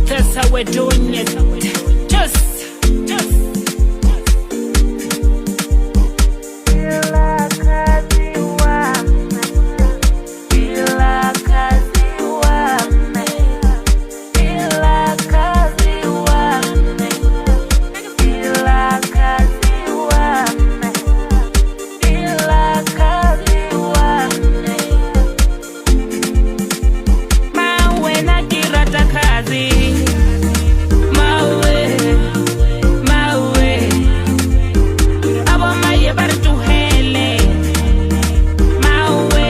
That's how we're doing it. Just. Mawena ke rata kazi. Mawe, mawe. Abomaye ba re tlohele. Mawe,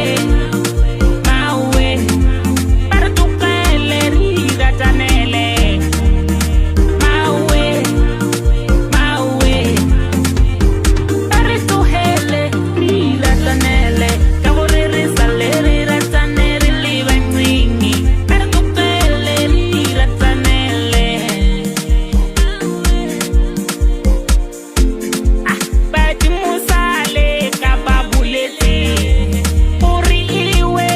mawe. Ba re tlohele re iratanele. Mawe, mawe. Ba re tlohele re iratanele. Ka gore re sale re ratane re le bancinci. Ba re tlohele re iratanele. Badimo sale ka ba boletse gore iwe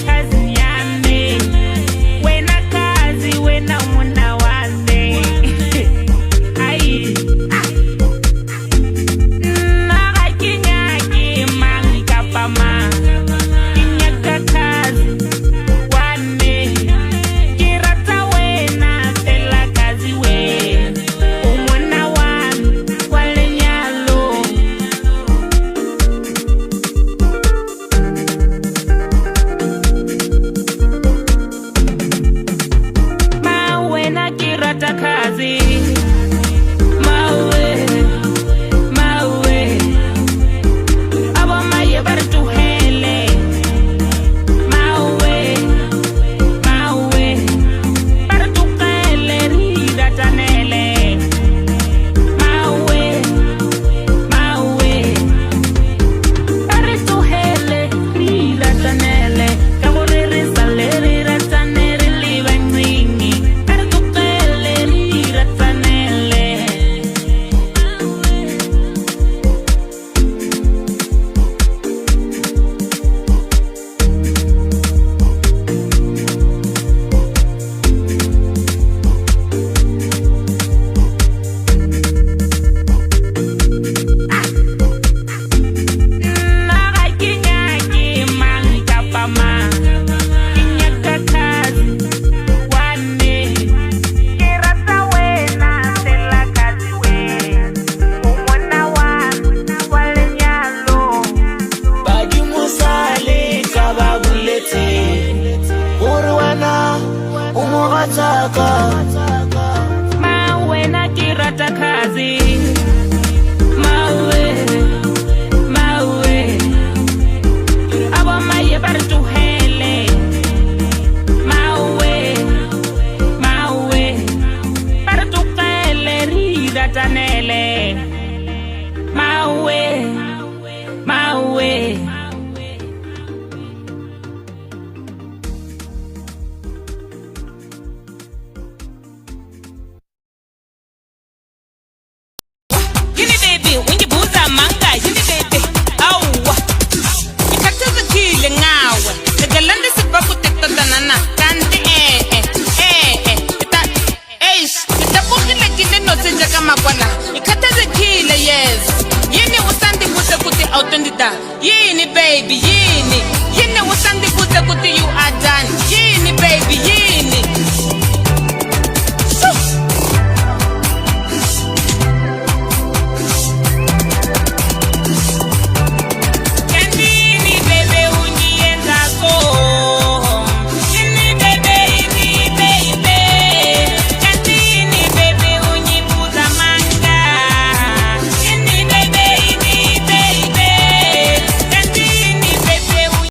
cousin ya me, wena kazi, wena monna wa me. Ai, nna ga ke nyake mang kapa mang, ke nyaka kazi wa me. Ke rata wena fela kazi, we o monna wa me wa lenyalo. Mawena ke rata kazi. Mawe, mawe. Abomaye ba re tlohele. Mawe, mawe. Ba re tlohele re iratanele. Mawe, mawe. Ba re tlohele re iratanele. Ka gore re sale re ratane re le bancinci. Ba re tlohele re iratanele. Nna ga ke nyake mang kapa mang, ke nyaka kazi wa me. Ke rata wena fela kazi, we o monna wa me wa lenyalo. Badimo sale ka ba boletse gore wena o mogatsaka. Mawena ke rata kazi.